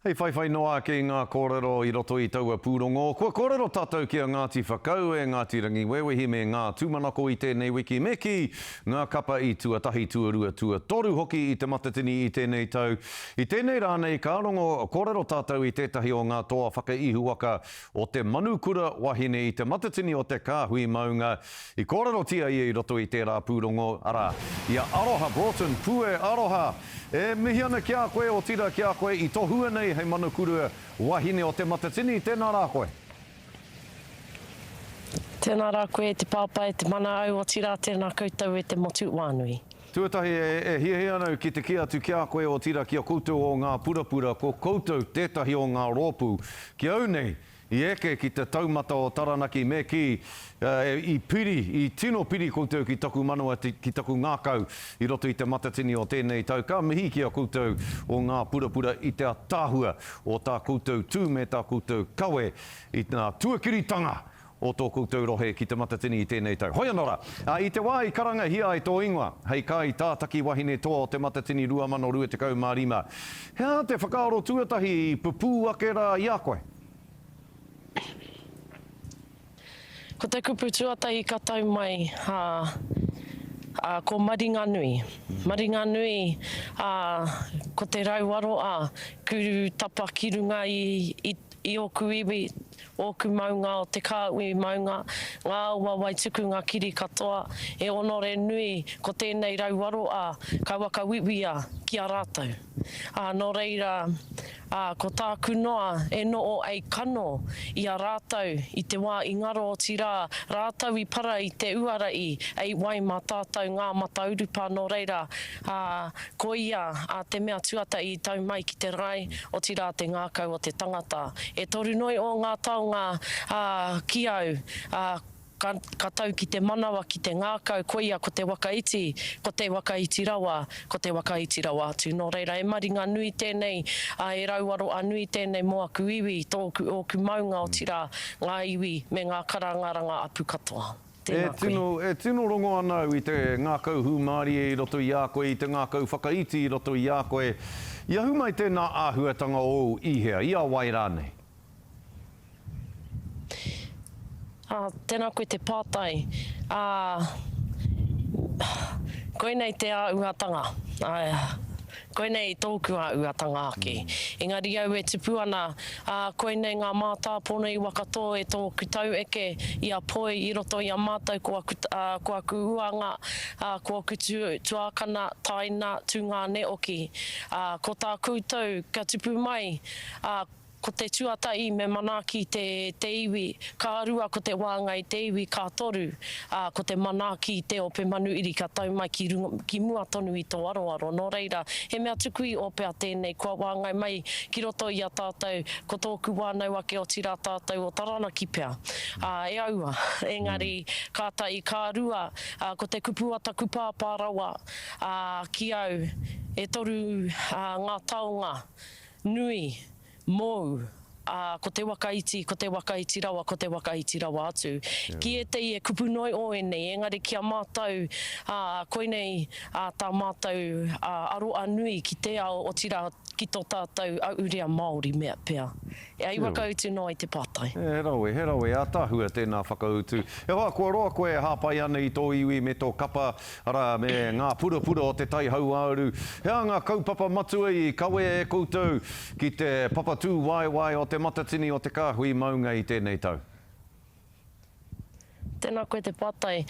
Hei whaiwhai noa ake i ngā kōrero i roto i taua pūrongo, kua kōrero tātou ki a Ngāti Whakaue, Ngāti Rangiwewehi me Ngā Tūmanako i tēnei wiki, me kī, ngā kapa i tuatahi, tuarua, tuatoru hoki i Te Matatini i tēnei tau. I tēnei rā nei ka rongo kōrero tātou i tētahi o ngā toa whakaihuwaka o te manukura wahine i Te Matatini o te Kāhui Maunga, I kōrerotia ia i roto i tērā pūrongo, arā, i a Aroha Broughton, Pue Aroha! E mihi ana ki a koe, otirā ki a koe i tohua nei hei manukura wahine o Te Matatini, tēnā rā koe. Tēnā rā koe e te pāpā, e te mana au, otirā tēnā koutou e te motu wānui. Tuatahi, e hiahia ana au ki te kī atu ki a koe, otirā ki a koutou o Ngā Purapura, ko koutou tētahi o ngā rōpū, ki au nei, I eke ki te taumata o Taranaki me kī, i piri, i tino piri koutou ki taku manawa, ki taku ngākau i roto i te matatini o tēnei tau. Ka mihi ki a koutou o Ngā Purapura i te ataahua o tā koutou tū me tā koutou kawe i ngā tuakiritanga o tō koutou rohe ki te matatini i tēnei tau. Hoi anō rā, i te wā i karangahia ai tō ingoa hei kaitātaki wahine toa o te Matatini 2025, he aha te whakaaro tuatahi i pupū ake rā i a koe? Ko te kupu tuatahi ka tau mai, ā, ā, ko Maringanui. Maringanui, ā, ko te rauaro, ā, ku tapa ki runga i, i, i ōku iwi, ōku maunga o te kāhui maunga, ngā awa waituku ngā kiri katoa, e honore nui ko tēnei rauaro, ā, kauaka wiwia ki a rātou. Ā, nō reira, ā, ko tāku noa e noo ei kano i a rātou i te wā i ngaro otirā, rātou i para i te uara i ei wai mā tātou ngā mata urupā, nō reira, ā, ko ia, ā, te mea tuatahi i tau mai ki te rae, otirā te ngākau o te tangata. E toru noi o ngā taonga, ā, ki au, ā, Ka, ka tau ki te manawa, ki te ngākau, koia ko te waka iti, ko te waka iti rawa, ko te waka iti rawa atu. Nō reira, e maringa nui tēnei, ā, e rauaroa nui tēnei mō aku iwi, tōku, ōku maunga, otirā, ngā iwi me ngā karangaranga apu katoa. E Tēnā koe. tino, e tino rongo ana au i te ngākau hūmārie i roto i a koe, i te ngākau whakaiti i roto i a koe. I ahu mai tēnā āhuatanga ōu i hea, i a wai rānei? Ā, tēnā koe te pātai. Ā, koinei te āuatanga. Ā, koinei tōku āuatanga ake. Engari au e tupu ana, ā, koinei ngā mātāpono i wakatō e tōku taueke i a Poi i roto i a mātou ko aku, ā, ko aku uanga, ā, ko aku tu, tuākana, taina, tungāne oki. Ā, ko tā koutou kia tupu mai, ā, Ko te tuatahi me manaaki te te iwi, ka rua ko te wāngai i te iwi, ka toru, ā, ko te manaaki i te ope manuhiri ka tau mai ki runga, ki mua tonu i tō aroaro. Nō reira, he mea tuku iho pea tēnei kua wāngai mai ki roto i a tātou, ko tōku wānau ake otirā tātou o Taranaki pea. Ā, e aua, engari, kātahi ka rua, ā, ko te kupu a taku pāpā rawa, ā, ki au, e toru, ā, ngā taonga, Nui, mōu, ā, ko te waka iti, ko te waka iti rawa, ko te waka iti rawa atu. Ki ētehi e kupu noa iho ēnei, engari ki a mātou, ā, koinei, ā, tā mātou, ā, aroa nui ki te ao, otirā, ki tō tātou ahurea Māori mea, pea. E ai whakautu noa i te pātai. He rawe, he rawe, ātaahua tēnā whakautu. E hoa, kua roa koe e hāpai ana i tō iwi me tō kapa, arā, me ngā purapura o te Tai Hauāuru. He aha ngā kaupapa matua i kawea e koutou ki te papatūwaewae o Te Matatini o Te Kāhui Maunga i tēnei tau? Tēnā koe te pātai.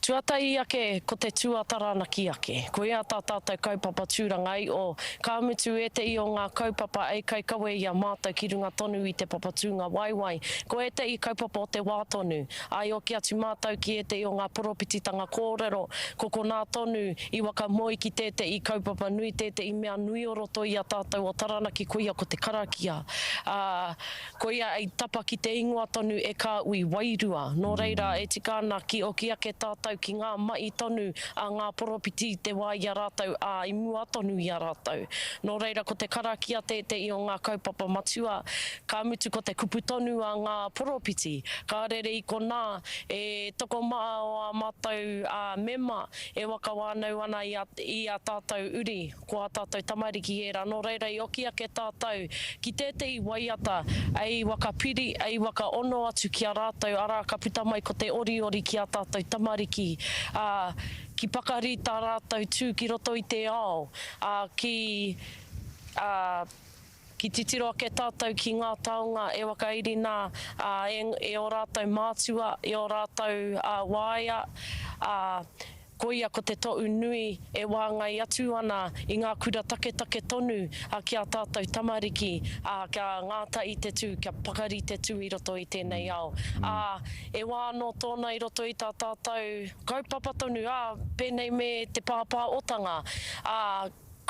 Tuatahi ake ko te tū a Taranaki ake. Koia tā tātou kaupapa tūranga iho, ka mutu ētehi o ngā kaupapa ei kaikawe i a mātou ki runga tonu i te papatūnga waewae. Ko ētehi kaupapa o te wā tonu. Ā, i oki atu mātou ki ētehi o ngā poropititanga kōrero, ko konā tonu i wakamoe ki tētehi kaupapa nui, tētehi mea nui o roto i a tātou o Taranaki, koia ko te karakia. Ā, Koia i tapa ki te ingoa tonu e ka ui wairua. Nō reira, e tika ana ki oki ake tātou. ki ngā mahi tonu a ngā poropiti i te wā i a rātou, ā, i mua tonu i a rātou. Nō reira, ko te karakia tētehi o ngā kaupapa matua, ka mutu ko te kupu tonu a ngā poropiti, ka rere i konā, e tokomaha o ā mātou mema e waka whānau ana i a, i a tātou uri. Ko ā tātou tamariki ērā, nō reira i oki ake tātou ki tētehi waiata ei waka piri, ei waka ono atu ki a rātou, arā ka puta mai ko te oriori ki ā tātou tamariki, ā, ki pakari tā rātou tū ki roto i te ao, ā, ki, ā, ki titiro ake tātou ki ngā taonga e whakairi nā, ā, e, e ō rātou mātua, e ō rātou, ā, waea, ā, koia ko te tohu nui e wāngai atu ana i ngā kura taketake tonu, ā, ki ā tātou tamariki, ā, kia ngātahi te tū, kia pakari te tū i roto i tēnei ao. Ā, e wā anō tōna i roto i tā tātou kaupapa tonu, ā, pēnei me te pāpāotanga, ā,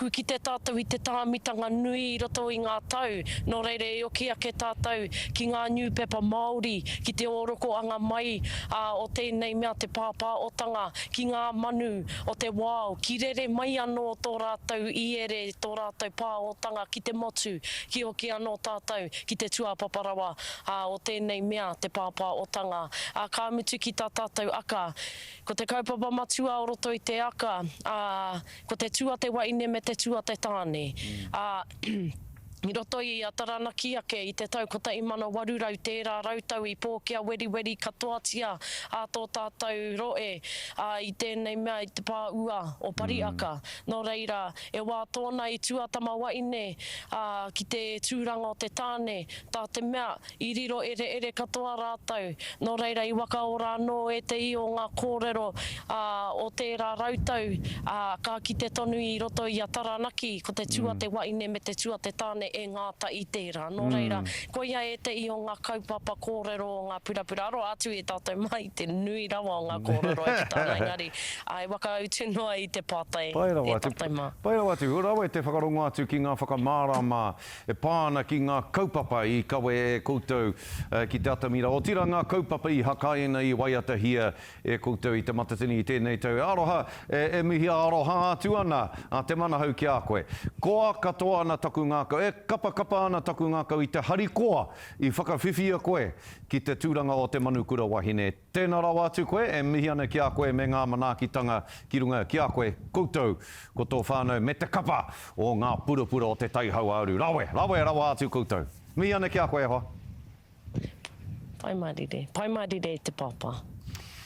Ku kite tātou i te tāmitanga nui i roto i ngā tau, nō reira i oki ake tātou ki ngā niupepa Māori, ki te ōrokoanga mai o tēnei mea te pāpāotanga, ki ngā manu o te wao, ki rere mai anō tō rātou iere, tō rātou pāotanga ki te motu, ki hoki anō tātou ki te tuapapa rawa o tēnei mea te pāpāotanga. Ā, ka mutu ki tā tātou aka. Ko te kaupapa matua o roto i te aka, ā, Ko te tū a te waine me te tū a te tāne. Ā, i roto i a Taranaki ake i te tau 1800 tērā rautau i pōkia weriweri katoatia ā tō tātou rohe, ā, i tēnei mea i te pā ua o Pariaka. Nō reira, e wā tōna i tū a Tamawaine, ā, ki te tūranga o te tāne, tā te mea, I riro ereere katoa rātou, nō reira i whakaora anō ētehi o ngā kōrero o tērā rautau, ā, ka kite tonu i roto i a Taranaki, ko te tū a te waine me te tū a te tāne e ngātahi tērā. Nō reira, koia ētehi o ngā kaupapa kōrero o ngā purapura. Aroha atu e tātou mai te nui rawa o ngā kōrero e puta ana, engari, ā, e whakautu noa i te pātai, e tātou mā. Pai rawa atu. Rawe te whakarongo atu ki ngā whakamārama e pā ana ki ngā kaupapa i kawe e koutou ki te atamira, otirā ngā kaupapa i hakaina, i waiatahia e koutou i Te Matatini i tēnei tau. E aroha, e mihi aroha atu ana a Te Manahau ki a koe. Koa katoa ana taku ngākau, e kapakapa ana taku ngākau i te harikoa i whakawhiwhia koe ki te tūranga o te Manukura Wahine. Tēnā rawa atu koe, e mihi ana ki a koe me ngā manaakitanga ki runga ki a koe, koutou ko tō whānau me te kapa o ngā purapura o te Tai Hauāuru. Rawe, rawe rawa atu koutou. Mihi ana ki a koe e hoa. Pai mārire, pai mārire e te pāpā.